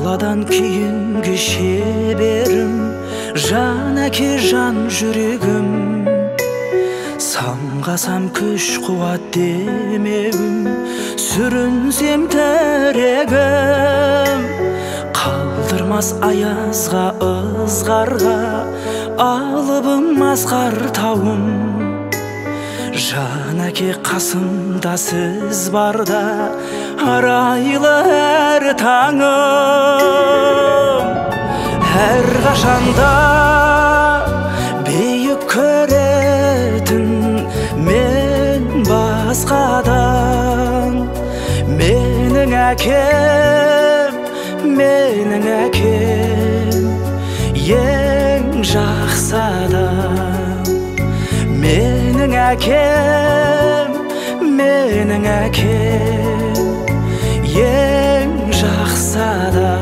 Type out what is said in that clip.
Баладан кейінгі шеберім, жан әке, жан жүрегім. Самғасам күш қуат демеуім, сүрінсем тірегім. Қалдырмас аязға, ызғарға, алыбым асқар тауым. Жан әке, қасымда сіз барда, арайлы әр таңым. Әр қашанда биік көретін мен басқадан. Менің әкем, менің әкем, ең жақсы адам. Менің әкем, менің әкем, ең жақсы адам.